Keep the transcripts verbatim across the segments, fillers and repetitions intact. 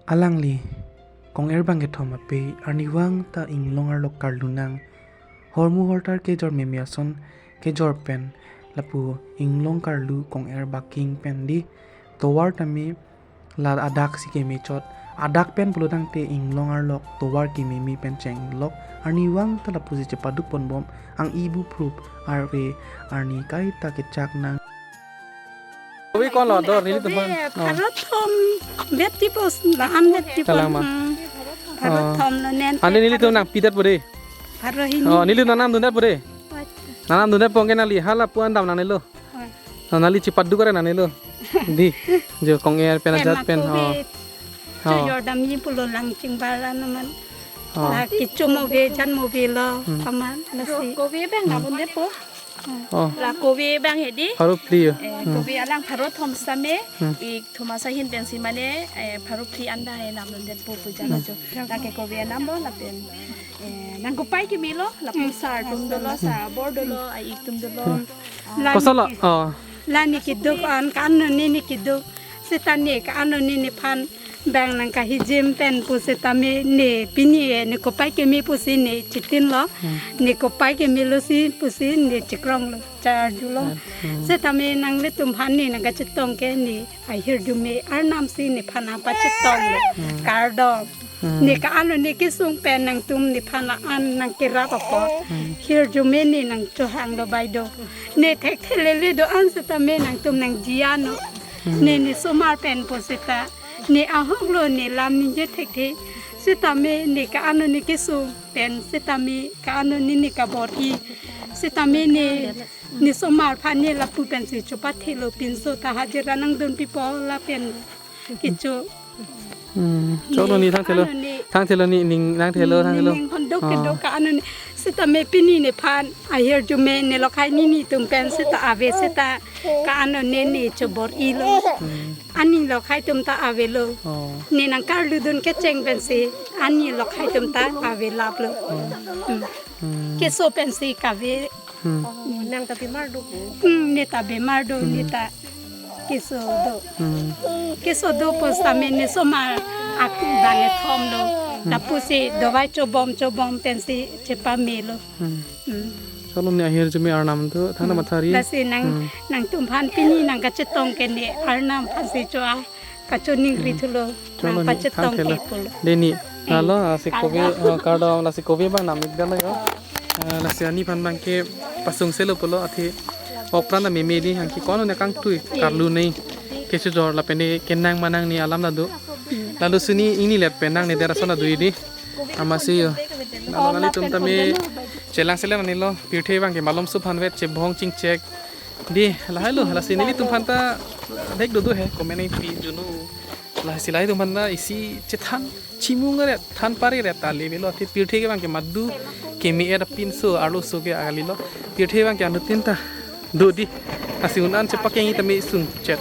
Alangli kong-er bang kethom ape arnivang ta inglong arlo karlu nang. Hormu hortar kejor meme ason kejor pen lapu inglong karlu kong-er baking pen di tovar tame la adak si keme chot. Adak pen pulo tangte inglong arlo tovar kememe pen chenglok. Arnivang ta lapusi chepaduk ponbom. Ang ibu prup arve arni kaita kechak nang. Kove konlo ador nelitum aphan? Kove, oh, pharo thom vet ti pos, la-an vet ti pon. Kalang ma? Hmm. Pharo, oh, thom lo nen. Ante nelitum nangpidet po de. Pharo hini. Oh, nelitum nangnamdundet po de. Acha. Nangnamdundet po ke nangli hala pu-an dam nangnelo. Oh. Oh, nangli chepaduk kare nangnelo. Di, jo kong-er pen ajat pen, kove, oh, chojor damji pulo lang chingbar la naman. Oh. La kecho mo ave, jan mo avelo, hmm, kaman, lasi. Kove bang nabondet po. Oh. La kove bang hedi. Pharo phli yo. Eh, hmm, kove alang pharo thom same, hmm, ik thom asa ahin pensi mane, eh, pharo phli anta he nabondet po puja, hmm, lo jo. Lake kove anam lo lapen, eh, nangkopai kemelo, lapen, hmm, sar atum dolo, sarbor dolo, hmm, a-ik atum dolo. Hmm. La koso lo? Niki, oh. La ne keduk an, ka-an lo ne ne keduk. Seta ne ka-an lo ne nephan bang nangkahijim pen pusitame ne pini ne kopai keme pusi ne chitinlo. Hmm. Ne kopai kemelo si pusi ne chikronglo, charjulo. Hmm. Setame nanglitum aphan ne nangkachetong ke ne ahirjume arnam si nephan nangpachetonglo. Hmm. Kardom. Hmm. Ne ka-an lo ne kesung pen nangtum nephan la-an nangkerap apot. Hmm. Hirjume ne nangchohanglo bai do. Ne thekthe lele do-an setame nangtum nangji-an non. Hmm. Ne ne somar pen pusita. Ne ahok lo ne lam ningje thekthe. Setame ne ka-an lo ne kesung pen setame ka-an lo ne ne kabor-i. Setame ne, ne somar aphan ne lapu pensi chopathelo, pinso ta hajira nangdun pipo lapen kecho. Hmm. Cholo ne, ne thangthelo, ano ne, thangthelo ne, ning, nangthelo, hmm, thangthelo. Ning hondok, oh, kedok ka-an lo ne. Setame pini nephan ahirjume ne lokhai ne netum pen seta ave seta ka-an lo ne ne chobor-ilo. Hmm. Ani lokhai atum ta avelo. Oh. Ne nangkarludun kecheng pensi ani lokhai atum ta avelaplo. Oh. Hmm. Hmm. Keso pensi kave. Hmm. Nang ta bemar do ko? Hmm, ne ta bemar do, hmm, ne ta keso do. Hmm. Keso do pusitame ne somar ak bang kethom lo. Hmm. Lapusi dovai chobom chobom pensi chepamelo. Hmm. Hmm. Cholo ne ahirjume arnam do, thana, hmm, mathari. Lasi nang, hmm, nangtum aphan pini nangkachetong ke ne arnam aphansi choa kachoningri, hmm, thulo. Cholo ne, nangpachetong thangthelo ke pulo. Deni, hmm, lalo, ah, si kove, kardom, ah, kardom, lasi kove bang nam ik dalo yo. Ah, lasi ani aphan bang ke pasung selo pulo, athe opran na meme di hangki kono ne kangtui karlu nei. Kechojor lapen ne kenang manang ne alam la do. Lalo suni ini let pen nang ne dera sona do di. Amatsi yo. Lalo nanglitum tame chelang selen ani lo, pirthe bang ke malomso aphan vet chebong chingchek. Di, lahai lo, lasi nelitum aphan ta dek do do he, comment ai pi juno. Lasi lahai atum aphan ta isi chethan chimung ret, than pari ret ta le avelo, athe pirthe ke bang ke madu keme-et apinso arloso ke kali lo. Pirthe bang ke anuttin ta do di. Lasi un-an chepakeng tame sungchet.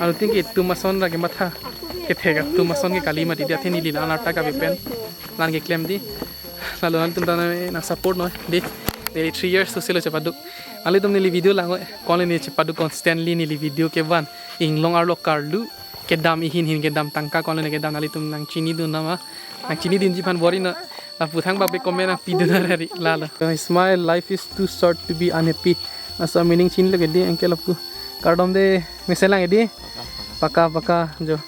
Anuttin ke atum ason ra kematha kethek atum ason ke kali mati di, athe neli la-an arta kave pen la-an keklem di. Lalo nanglitum ta nang support noi di. Neli three years to selo chepaduk. Nanglitum neli video lang-oi. Konle ne chepaduk constantly neli video kevan. Inglong arlo karlu kedam, ihin hin kedam, tangka konle ne kedam, nanglitum nangchinidun nama. Nangchinidunji aphan bor-i non. Lapu thangbak pe comment nangpidun nari lalo. Smile, life is too short to be unhappy. Laso meaning chinilo ke di, anke lapu. Kardom de, mesen lang ke di. Paka, paka, jo.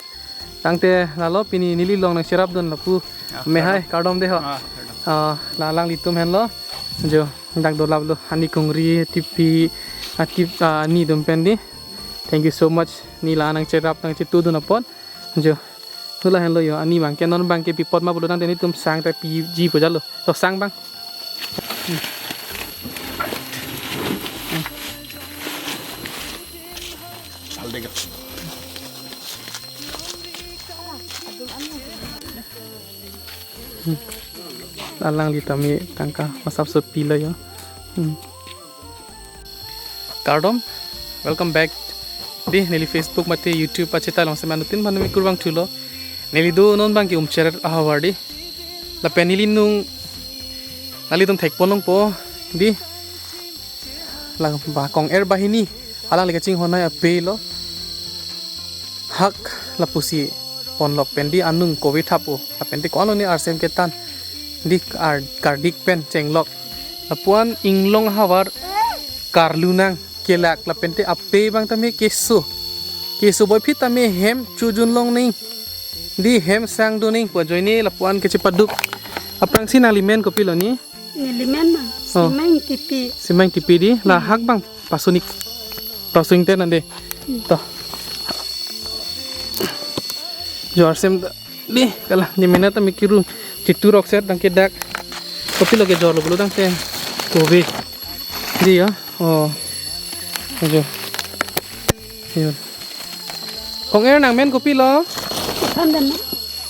Tangte lalo pini neli along nangcherapdun lapu. Ah, mehai, kardom. Kardom de ho. Ah, kardom. Ah, la alanglitum henlo. Jo, dak dolaplo. Ani kongri, tipi, atip, ah, ani atum pen di. Thank you so much. Ne la nangcherap nangchetudun apot. Jo. Hula henlo yo, ani bang ke non bang ke pi apot ma pulo tangte netum sang ta piji pu jalo. To sang bang. Hmm. Alangli tame tangka masap so pilo yo. Hmm. Kardom, welcome back. Di, neli Facebook mate YouTube pacheta along si anuttin aphan neli kurvangthulo. Neli do non bang ke Umcheret ahavar di. Lapen neli nung nanglitum thekpon longpo di. Lang ba kong-er banghini. Alangli kachinghon ai ape lo. Hak lapusi ponlok pen di anung kove thap-o. Lapen te ko-an lone arsem ketan di ar kardik pen chenglok. Lapuan inglong havar karlu nang kelak lapen te ape abang tame keso. Keso boyphit tame hem chojun long ning. Di hem sang do ning pu ajoine lapuan kechepaduk. Aphrangsi nangli men kopilo ni? Neli men ma. Oh. Semang tipi. Semang tipi di. La hak abang pasunik. Pasung te nande. Hmm. To. Jo arsem ta-, di kala ni mena tame kiru. Chitu rok set dang kedak. Kopilo kejorlo pulo tangte kove. Di ya. Oh. Ajo. Yo. Kong-er nangmen kopilo? Kan dan.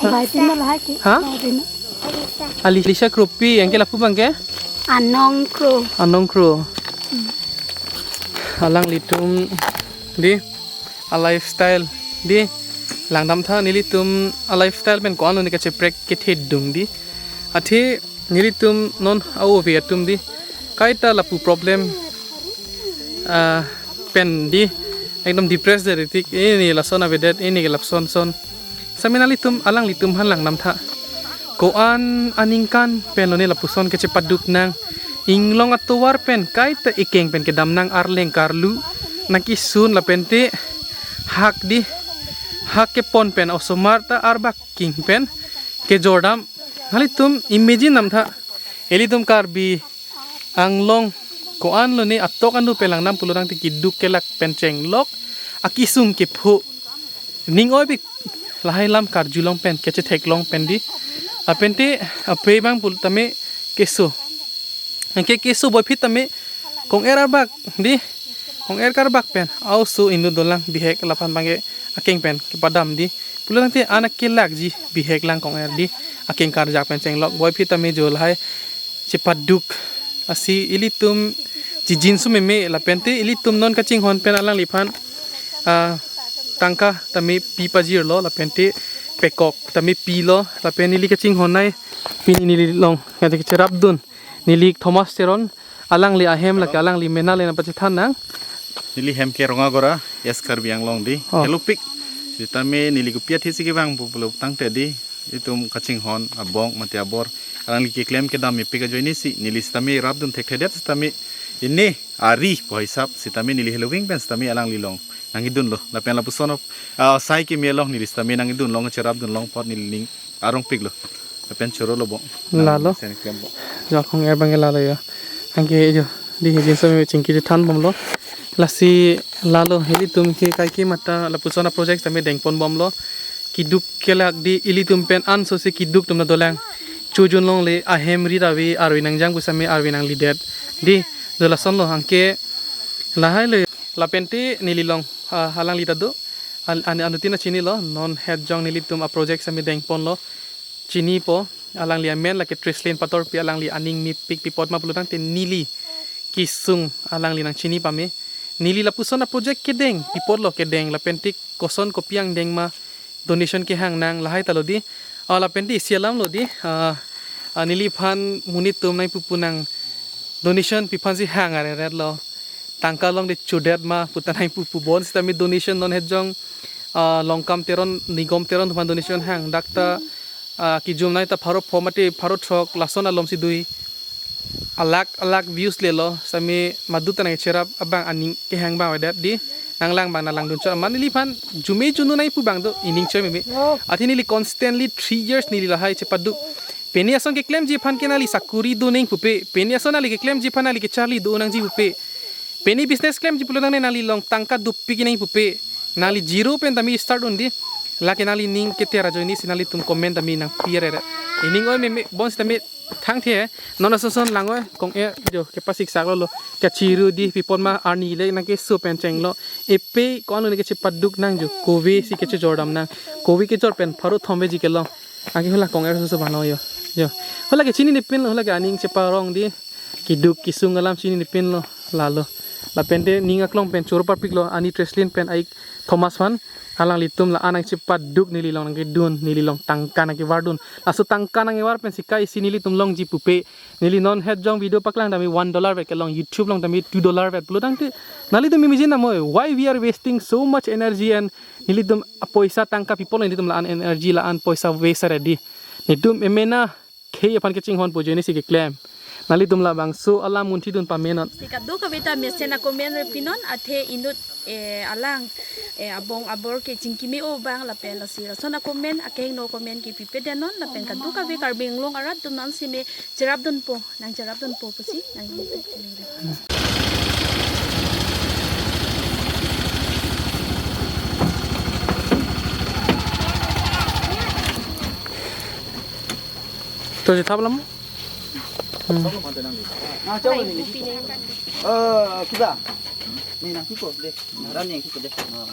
Bai pin lahai ke. Ha? Bai pin. Alisha Kropi, anke lapu abang ke? Anong Kro. Anong Kro. Alanglitum di a lifestyle di langdam tha, nelitum a lifestyle pen ko-an lone kacheprek kethedung di. Athe nelitum non a-ove atum di kaita lapu problem, ah, pen di ekdom depressed de ritik, ini lason avedet, ini ke lason son. Sami nanglitum alanglitum aphan langdam tha. Ko-an aningkan pen lone lapuson kechepaduk nang. Inglong atovar pen kaita ekeng pen kedam nang, arleng karlu nangkesun lapen te hak di, hak kepon pen osomar ta arbak king pen kejordam. Nanglitum imagine dam tha. Ilitum Karbi Anglong ko-an lone atok anu pen langdam pulo tangte keduk kelak pen chenglok, akesung kepho. Ning oipik lahai alam karjulong pen, kechetheklong pen di. Lapen te ape abang pulo tame keso. Anke keso boyphit tame kong-er arbak di. Kong-er karbak pen a-oso inut dolang bihek, laphan abang ke akeng pen kepadam di. Pulo tangte anak kelakji bihek lang kong-er di. Akeng karjak pen chenglok, boyphit tame jo lahai chepaduk. Lasi ilitum jijinso meme lapen te ilitum non kachinghon pen alangliphan, ah, tangka tame pi pajirlo lapen te pekok tame pilo lapen neli kachinghon nai pini neli long kati kecherapdun. Neli Thomas Teron, alangli ahem lake alangli mena le nangpachethan nang. Neli hem ke Rongagora, East Karbi Anglong di. Oh. Helopik. Sitame neli kopi athesi kevang pulo tangte di, itum kachinghon abong mate abor, alangli keklem kedam mepik ajoine si neli sitame rapdun thekthedet sitame ini ari pu hisap sitame neli heloving pen sitame alangli long nangkedunlo. Lapen lapuson, ah, sai keme along neli sitame nangkedun long, cherapdun long apot neli ning arongpiklo. Lapen chorolo bong. Lalo. Sen klem bong. Jo kong-er abang ke lalo ya. Anke jo di jinso me chingki than bomlo. Lasi lalo ilitum ke kaike mata lapuson a-project tame dengpon bomlo. Keduk kelak di, ilitum pen anso si keduk atum ta dolang. Chojun longle, ahem rit ave, arve nangjang pu sitame arve nanglidet. Di, jo lasonlo anke lahai le lapen te neli long, ah, alangli ta do. Al-, an-, anuttin ta chinilo, non hetjong nelitum a-project tame dengponlo. Chinipo, alangli amen lake Trislin Patorpi, alangli aning mepik pi apot ma pulo tangte neli kesung alangli nangchini pame. Neli lapuson a-project kedeng, pi apotlo kedeng, lapen te koson kopi angdeng ma donation kehang nang lahai talo di. Ah, lapen te isi alamlo di, ah, ah, neliphan monit atum nangpupu nang donation pi aphansi hang areret lo. Tangka longde chodet ma pu ta nangpupu, bonsitame donation non hetjong, ah, Longkam Teron, Nigom Teron atum aphan donation hang. Dak ta, ah, kijum nai ta pharo pho mate pharo throk lason alomsi dui. Alak alak views lelo, sitame madu ta nangcherap abang aning kehang abang avedet di, nanglang abang nanglangdun chot. Amat neliphan jume junu nangpu abang do, ining choi meme. Athe neli constantly three years neli lahai chepaduk. Pini ason keklemji aphan ke nangli sakuri do ning pupe. Pini ason nangli keklemji aphan nangli kecharli do nangji pupe. Pini business klemji pulo nangne nangli long tangka dopik nang pupe. Nangli zero pen tame start un di. Lake nangli ning keter ajoine si nanglitum comment tame nangpi areret. Ining oi meme bonsitame thangthe. Non ason son lang oi kong-er jo kepasik saklo lo. Kachiru di pi apot ma arni le nangkeso pen chenglo. Epe ko-an lone kechepaduk nang jo. Kove si kechejordam nang. Kove kejor pen pharo thomveji kelong. Anke hala kong-er ason son abang lo jo. Jo. Hala ke chinine pinlo, hala ke aning cheparong di. Keduk kesung alam chinine pinlo, lalo. Lapen te ning aklong pen choro parpiklo, ani Trislin pen aik Thomas aphan, alanglitum la-an nangchepaduk neli along nangkedun, neli along tangka nangkevardun. Laso tangka nangkevar pensi kai isi nelitum longji pupe. Neli non het jong video paklang tame one dollar vet kelong, YouTube along tame two dollar vet pulo tangte. Nanglitum imagine nangmoi, why we are wasting so much energy and nelitum apoisa tangka pi apot nelitum la-an energy la-an poisa waste ready. Nelitum emena khei aphan kachinghon pu ajoine si keklem. Nanglitum labangso alam munthidun pamenon. Si kadokave ta mesen a-comment ri pinon, athe inut, eh, alang, eh, abong abor ke chingki me-o abang lapen lasi lason a-comment, akehingno comment ke pipedenon lapen kadokave Karbi Anglong arat atum non si me cherapdunpo, nangcherapdunpo pusi nang. To je thap lam. Hmm. Ah, coba ni. Eh, kita. Ni nangkiko deh. Nang ran nangkiko deh. Nah.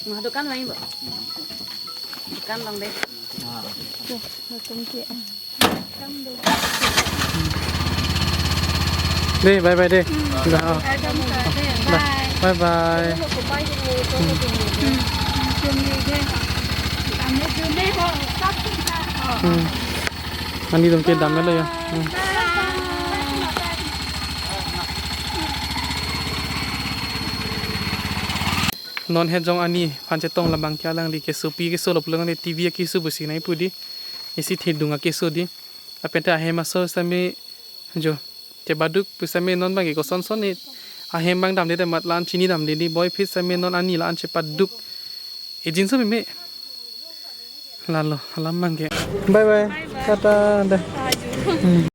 Nah, dukan lain, Bu. Dukan lang deh. Ah. Duh, dukan ki. Deh, bye bye deh. Dah. Bye bye. Bye bye. Hmm. Ani dong ke dam lo ya. Hmm. Non het jong ani aphan chetong labang ke alangli kesopi keso lo pulang ni T V keso pusi nai pu dei. Isi thedung akeso dei. Lapen ta ahem aso sami jo. Chepaduk pu sami non abang ke kosonson ni ahem abang damde amat la-an chini damde dei, boi aphi sami non ani la-an chepaduk. Ejinso meme. Lalo, alam abang ke. Bye bye. Bye bye. Tata, deh. Aju. Hmm.